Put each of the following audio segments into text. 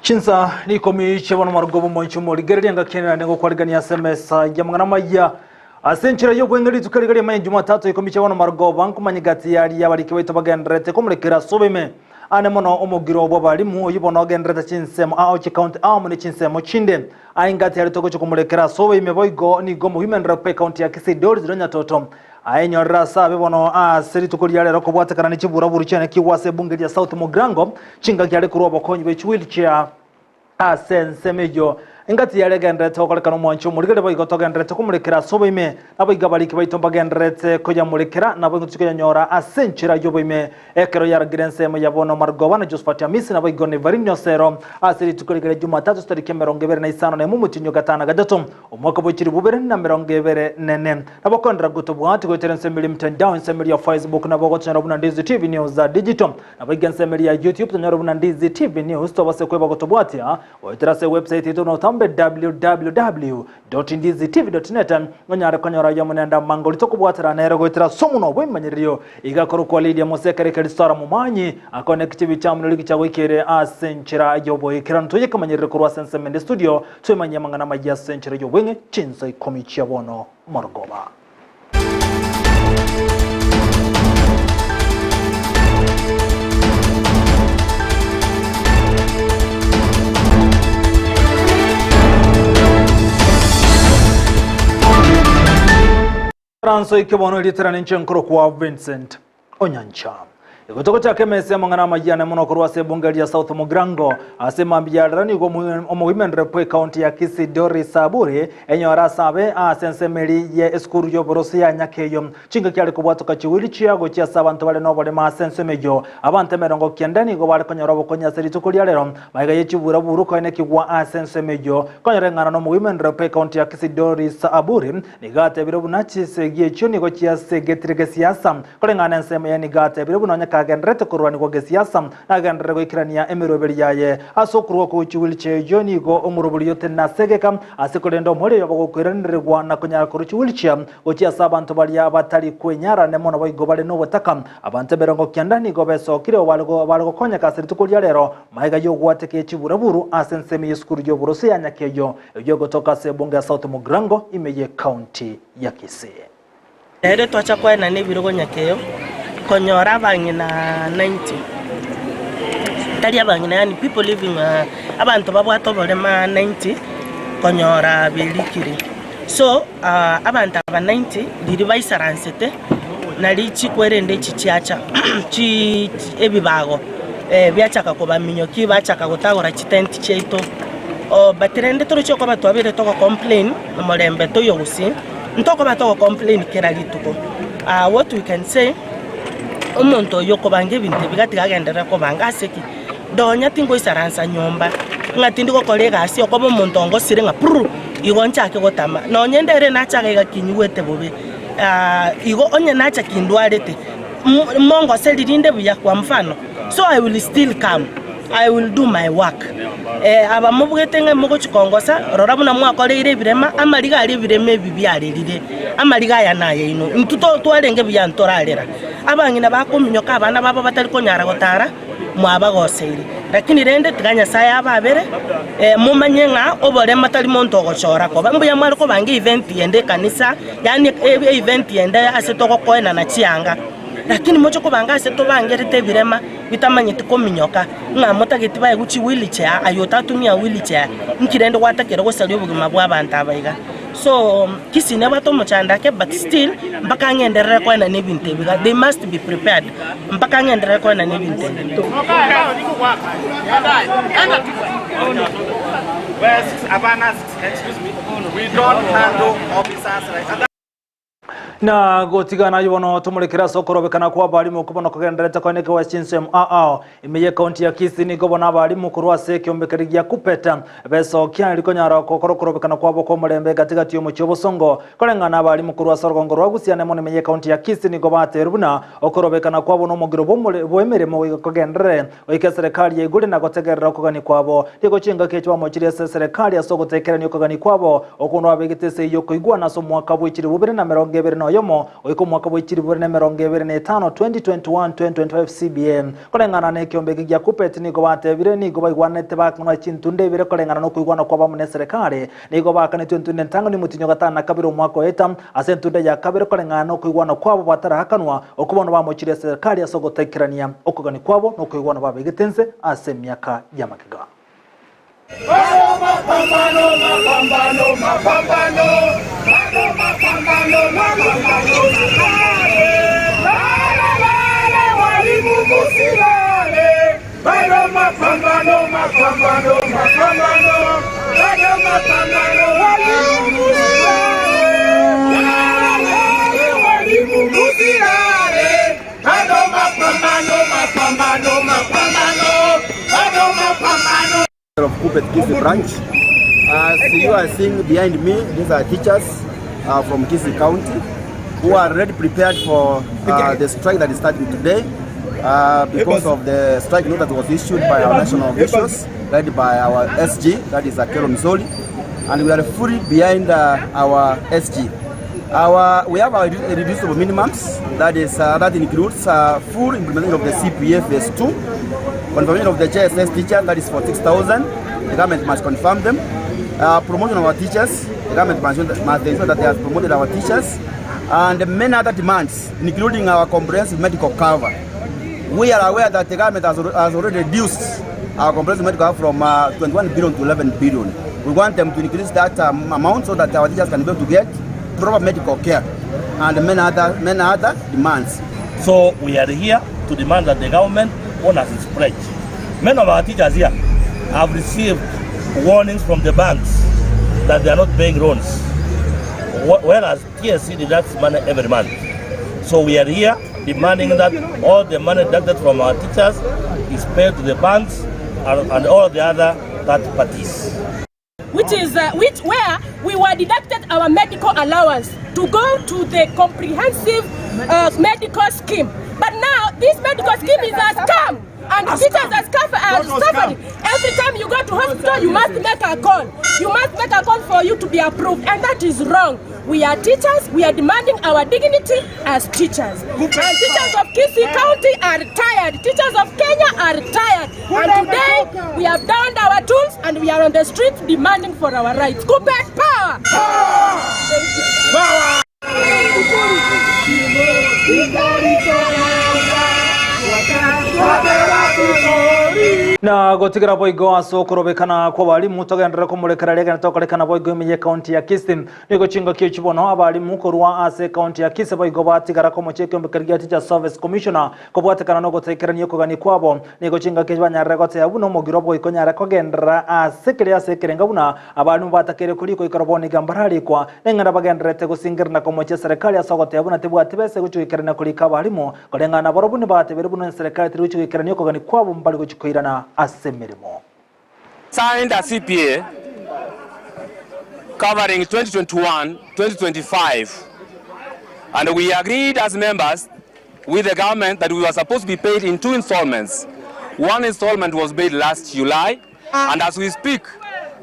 Chinsa nikomi chiabono marogoba omoicho omorigereria engaki ene naende ngokwarigania ase emesa y'amang'ana amaya ase enchera y'obweng'e rituko riga riamanya Jumatatu ikomi chiabono marogoba nkomanya egati yaria abariki baito bagendererete komorekera ase oboime ane mono omogiro bw'abalimu oyio bono ogendererete chinsemo ao chikaunti amo ne chinsemo chinde aye engati yaria togochia komorekera ase oboime boigo nigo omogimenderero bw'ekaunti ya Kisii Doris Ronyatoto Ayenyorere ase abe bono ase rituko ria rero kobwatekana ne chiburaburu chianekigwe ase ebunge ria South Mugirango, chingaki are korwa obokonyi bwe chiwheelchair ase ensemo eyio. Engati yare egendererete gokorekana omwancho omorigeri boigo togendererete komorekera ase oboime, naboigo abariki baito mbagendererete koyamorekera, naboigo tochikoyanyora ase enchera y'oboime. Ekero yaragire ensemo ya bono Margoba na Josphat Amisi naboigo Nevarini Osero ase rituko riga ria Jumatatu chitariki 25 omotienyi o gatano na gatato omwaka bwe chilifu bibere na 24. Nabo kondera gotobwati goetera ensemo eria emitandao, ensemo eria Facebook nabo ogotonyora buna Ndizi TV News Digital. Nabo iga ensemo eria ya YouTube tonyore buna Ndizi TV News tobase kweba gotobwatia goetera ase website yaito buna otambe www.ndizitv.net onyare konyora ayio amo nende amangori tokobwatera nere goetera ase omonwa bw'ememanyererio iga akorokwa Lydia Mose ekere ekeri Sarah Momanyi akone ekichibi amo nerigicha goikere ase enchera y'oboikeranu toye kemanyerere korwa ase ensemo ende studio Twemanyie amang'ana amayia ase enchera y'obweng'e chinsa ikomi chia bono morogoba. Ikaranso eke bono erietera ninche nkorokwa Vincent Onyancha. Igo togochaka emesa y'amang'ana amayia ane mono korwa ase ebunge ria South Mugirango. Ase mambia ya rero nigo omogimenere bw'ecounty ya Kisii Doris Aburi enyore ase abe ase ensemo eri ye esukuru y'oboroso ya Nyakeyo. Chingaki are kobwatoka chiwheelchair gochia ase abanto bare noborema ase ensemo eyio. Abanto 90 nigo bare konyora obokonyi ase rituko ria rero Magega ye chiburaburu koenekigwa ase ensemo eyio, konyora eng'ana nomogimenere bw'ecounty ya Kisii Doris Aburi Nigo atebire buna chisegi echio nigo chiasegetire gesiasa. Koreng'ana ensemo eye nigo atebire buna onye kagendererete korwanigwa gesiasa, nagenderere goikerania emeroberi yaye. Ase okorua okwo chiwheelchair echio nigo omoroberi ote nasegeka ase korende omoerio oyobo gokoiranerigwa na konyara korwa chiwheelchair gochia ase abanto baria batari kwenyara ne mono boigo bare nobotaka. Abanto 90 nigo besokire bare gokonyeka ase rituko ria rero magega y'ogwateka echiburaburu ase ensemo y'esukuru y'oboroso ya Nyakeyo Eyio egotoka ase ebunge ya South Mugirango ime y'Ecounty ya Kisii. Ere twacha koenana ebirogo nyakeyo, konyora abang'ina 90, tari abang'ina yaani people living abanto babwate oborema 90 konyora berikire. So abanto aba 90 riria baisaransete nari chikwerende echi chiacha chi ebibago biachaka kobaminyokia bachaka gotagora chitenti chiaito. But rende toroche okoba twabeire togo complain omorembe toiyo gusii, ntokoba togo complain kera rituko. What we can say, omonto oyio okobanga ebinto ebi gatiga agenderere kobanga ase ki? Nonya tingoisaransa nyomba, ng'a tindi gokora egasi okoba omonto ongosire ng'a purr, igo nchake gotama. Nonya ende ere nacha iga iga kinyigwete bobe, igo onye nacha kindwarete, mongoseri rinde buya kwa mfano, so I will still come, I will do my work. Aba mobwete ng'a mogochia kongosa, rora buna mwakoreire ebirema, amariga aria ebirema ebi biarerire, amariga aya nayaino. Intwe twarenge buya ntorarera. Abang'ina bakominyoka abana babo batari konyara gotara, mwabagoseire. Lakini rende tiga Nyasae ababere, momanye ng'a oborema tari monto ogochora koba. Mbuya mware kobanga event yende ekanisa, yaani event yende ase togokoenana chianga, lakini moche kobanga ase tobangerete ebirema bitamanyeti kominyoka, ng'a motageti baegwe chi wheelchair, aye otatumia wheelchair, inki rende gwatakire gosaria obogima bwa abanto aba iga. So Kisii nebwate omochando ake but still mpaka ng'enderere koenana ebinto ebi iga, they must be prepared mpaka ng'enderere koenana ebinto ebi. Na gotigana ayio bono tomorekere ase okorobekana kw'abalimu okwo bono kogendererete koenekewa chinsemo ao ao. Ime y'ekaunti ya Kisii nigo bono abalimu korwa ase ekiombekeri gia Kuppet besokia erio konyara gokora okorobekana kwabo kw'omorembe gati gati y'omochie obosongo. Koreng'ana abalimu korwa ase orogongo rwa Gusii ane mono ime y'ekaunti ya Kisii nigo bateirwe buna okorobekana kwabo nomogiro bw'emeremo goika kogenderere goika eserekari yaigure na gotegerera okogania kwabo. Nigo chingaki echi bamochirie ase eserekari ase ogotekerania okogania kwabo okwo nabegete ase eyio okoigwana ase omwaka bwe 2021. oyomo goika omwaka bwe chilifu ibere na emerongo ebere na etano, 2021-2025 CBA. Koreng'ana nekeombe eke gia Kuppet nigo batebire nigo baigwanete bakanwa chintunda ibere koreng'ana nokoigwana kwabo amo neserekari. Nigo baakanetwe entunda entang'ani omotienyi o gatano na kabere omwaka oeta, ase entunda ya kabere koreng'ana nokoigwana kwabo batarahakanwa, okwo bono bamochirie eserekari ase ogotaikerania okogania kwabo nokoigwana babegete inse ase emiaka y'amagega. Of Kuppet Kisii branch. As you are seeing behind me, these are teachers uh, from Kisii County who are already prepared for uh, the strike that is starting today uh, because of the strike note that was issued by our national officials, led by our SG, that is Akelo Misoli, and we are fully behind uh, our SG. Our, we have our reducible minimums, that is uh, that includes uh, full implementation of the CPA phase 2, confirmation of the JSS teacher, that is for 6,000, the government must confirm them, uh, promotion of our teachers, the government must, must ensure that they have promoted our teachers, and many other demands, including our comprehensive medical cover. We are aware that the government has, has already reduced our comprehensive medical cover from uh, 21 billion to 11 billion. We want them to increase that um, amount so that our teachers can be able to get proper medical care and many other, many other demands. So we are here to demand that the government honors its pledge. Many of our teachers here have received warnings from the banks that they are not paying loans, whereas TSC deducts money every month. So we are here demanding that all the money deducted from our teachers is paid to the banks and, and all the other third parties. Which is uh, which where we were deducted our medical allowance to go to the comprehensive uh, medical scheme. But now this medical scheme is a scam. And teachers are, scaff, are suffering. Every time you go to hospital, you must make a call. You must make a call for you to be approved. And that is wrong. We are teachers. We are demanding our dignity as teachers. And teachers of Kisii County are tired. Teachers of Kenya are tired. And today, we have downed our tools and we are on the streets demanding for our rights. Kuppet power! Power! Na gotigera boigo ase okorobekana kw'abalimu togenderere komorekera riagena tokorekana boigo ime y'ekaunti ya Kisii. Nigo chingaki echi bono abalimu korwa ase ekaunti ya Kisii boigo batigara komochia ekeombe keria gia Teachers Service Commissioner kobwatekana nogotaikerania okogania kwabo. Nigo chingaki echi banyarire goteba buna omogiro boiko onyare kogenderera ase keria ase ekerenga buna abalimu batakeire korikwa ekero bono iga mbararikwa neng'ana bagendererete gosingerera na komochia eserekari ase ogoteba buna tebwati besa egochia goikerania korika abalimu koreng'ana nabarobwo nibatebeire buna eserekari teri gochia goikerania okogania kwabo mbari gochia koirana ase emeremo. Signed a CPA covering 2021-2025 and we agreed as members with the government that we were supposed to be paid in two installments. One installment was paid last July and as we speak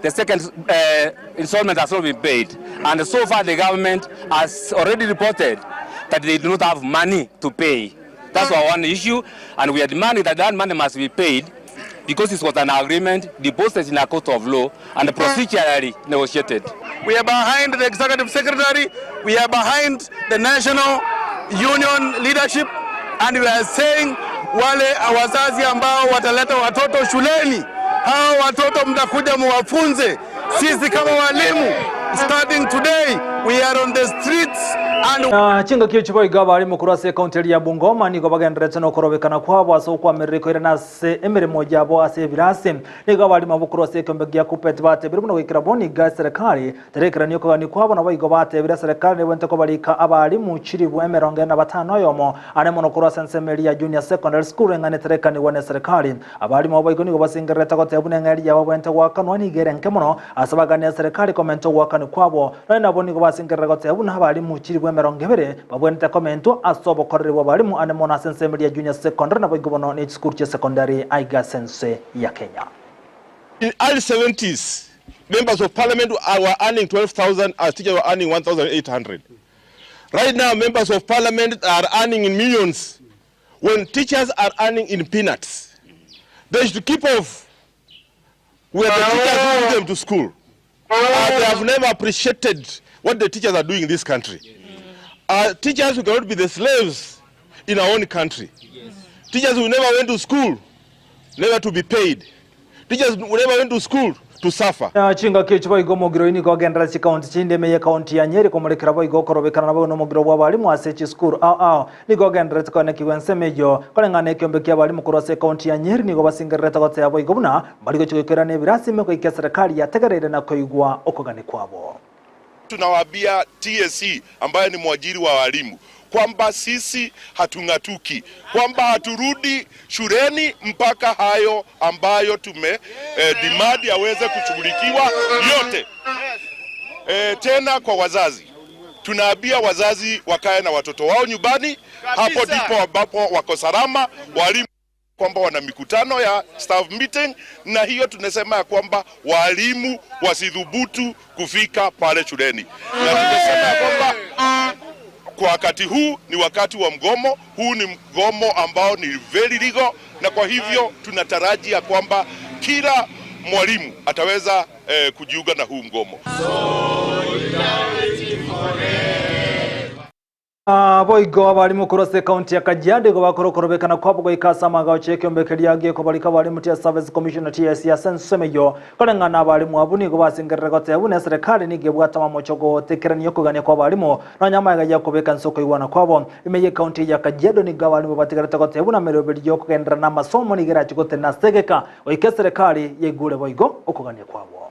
the second uh, installment has not been paid. And so far the government has already reported that they do not have money to pay. That's our one issue and we are demanding that that money must be paid because it was an agreement deposited in a court of law and procedurally negotiated. We are behind the executive secretary, we are behind the national union leadership and we are saying wale wazazi ambao wataleta watoto shuleni, hao watoto mtakuja muwafunze. Sisi kama walimu starting today we are on the streets and Na chingaki echi boigo abarimu korwa ase ekaunti eria ya Bungoma nigo bagendererete nokorobekana kwabo ase okwamerera koirana ase emeremo yabo ase ebirasi. Nigo abarimu abwo korwa ase ekeombe gia Kuppet batebire buna goikera bono iga eserekari terekerania okogania kwabo naboigo batebire eserekari nebwenerete kobarika abarimu chilifu emerongo ene na batano oyomo are mono korwa ase ensemo eria ya Junior Secondary School eng'ana eterekanigwe neserekari. Abarimu abo boigo nigo basengererete goteba buna eng'eria yabo babwenerete goakanwa nigo ere enke mono ase bagania eserekari komenta ogoakanwa kwabo. Nonya nabo nigo basengerera goteba buna abarimu chilifu emerongo ebere babwenerete komentwa ase obokoreri bw'abarimu ande mono ase ensemo eria ya Junior Secondary naboigo bono ne chisukuru chia secondary aiga ase ense ya Kenya. In early seventies members of parliament were earning 12,000 as teachers were earning 1,800. Right now members of parliament are earning in millions when teachers are earning in peanuts. They should keep off where the teachers who put them to school. They have never appreciated what the teachers are doing in this country. Teachers who cannot be the slaves in our own country. Teachers who never went to school, never to be paid. Teachers who never went to school to suffer. Chingaki echi boigo omogiro oyio nigo ogenderera chikaunti chinde ime y'ekaunti ya Nyeri komorekera boigo okorobekana naboigo nomogiro bw'abalimu ase chisukuru ao ao. Nigo ogendererete koenekigwa ensemo eyio. Koreng'ana nekeombe ki'abalimu korwa ase ekaunti ya Nyeri nigo basingererete goteba boigo buna mbari gochia goikerana ebirasi ime goika eserekari yategereire na koigwa okogania kwabo. Tunawaambia TSC ambaye ni mwajiri wa walimu kwamba sisi hatung'atuki, kwamba haturudi shuleni mpaka hayo ambayo tume eh, demand yaweze kushughulikiwa yote. Eh, tena kwa wazazi tunaambia wazazi wakae na watoto wao nyumbani, hapo ndipo ambapo wako salama. Walimu kwamba wana mikutano ya staff meeting, na hiyo tunasema ya kwamba walimu wasidhubutu kufika pale shuleni, na tumesema ya kwamba kwa wakati huu ni wakati wa mgomo. Huu ni mgomo ambao ni very legal, na kwa hivyo tunatarajia kwamba kila mwalimu ataweza eh, kujiunga na huu mgomo. Boigo abarimu korwa ase ekaunti ya Kajiado igo bakora okorobekana kwabo goika ase amagacho y'ekeombe keria gekobarika abarimu Teacher Service Commission TSC ase ensemo eyio. Koreng'ana abarimu abwo nigo basengerere goteba buna eserekari nigo ebwate amamocho gotekerania okogania kwa abarimu nonya amaiga y'okobeka inse okoigwana kwabo. Ime y'ekaunti eye ya Kajiado nigo abarimu batigarete goteba buna emeroberi y'okogenderera namasomo nigo erache gotenena ase egeka goika eserekari yaigure boigo okogania kwabo.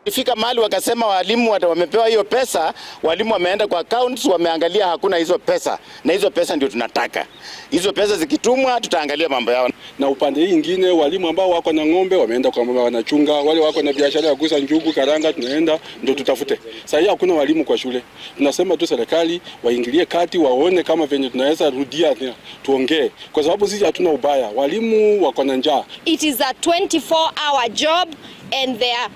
Ifika mahali wakasema walimu wamepewa hiyo pesa, walimu wameenda kwa accounts wameangalia hakuna hizo pesa, na hizo pesa ndio tunataka. Hizo pesa zikitumwa, tutaangalia mambo yao. Na upande hii ingine walimu ambao wako na ng'ombe wameenda kwa mama wanachunga, wale wako na biashara ya kuuza njugu, karanga, tunaenda ndio tutafute. Sasa hii hakuna walimu kwa shule. Tunasema tu serikali waingilie kati, waone kama venye tunaweza rudia tuongee, kwa sababu sisi hatuna ubaya, walimu wako na njaa. It is a 24-hour job and their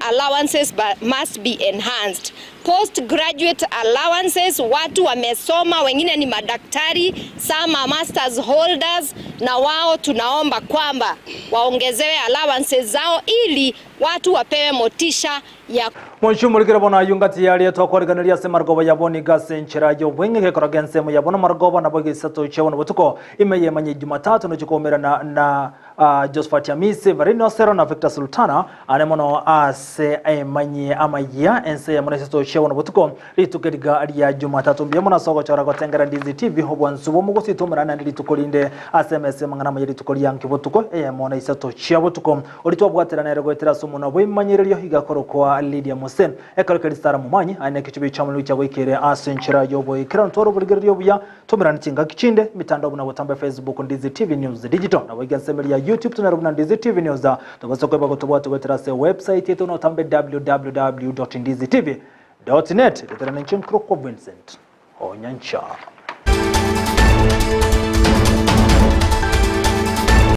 allowances must be enhanced. Postgraduate allowances, watu wamesoma, wengine ni madaktari, some are masters holders, na wao tunaomba kwamba waongezewe allowances zao ili watu wapewe motisha ya Monchumurikire bono aywo ngati yaria twakwariganiria ase marogoba yabo nigo ase enchera y'obweng'e gekora ensemo yabo na marogoba nabo egesato chia bono botuko ime yemanye Jumatatu nochia koumerana na uh, Josephat Amisi Varino Sero na Victor Sultana ane mono ase emanye amaya ense yamo na esato chia bono botuko rituko riga ria Jumatatu mbuya mono ase ogochora gotengera Ndizi TV obwansu bw'omogosi tomerana naende rituko rinde ase emesa amang'ana amaya rituko ria nki botuko eyemo na isato chia botuko oria twabwaterana ere goetera ase omonwa bw'ebimanyererio iga korokwa Lydia Mose ekero keria Sarah Momanyi aye nekechubi chiamorero chiagoikeire ase enchera y'oboikeranu tware oborigereria obuya tomerane chingaki chinde emitandao buna botambe Facebook Ndizi TV News Digital nabo iga ensemo eria ya YouTube tonere buna Ndizi TV News tobasa koeba gotobwati goetera ase website yaito notambe www.ndizitv.net. Reterana inche nkorokwa Vincent Onyancha.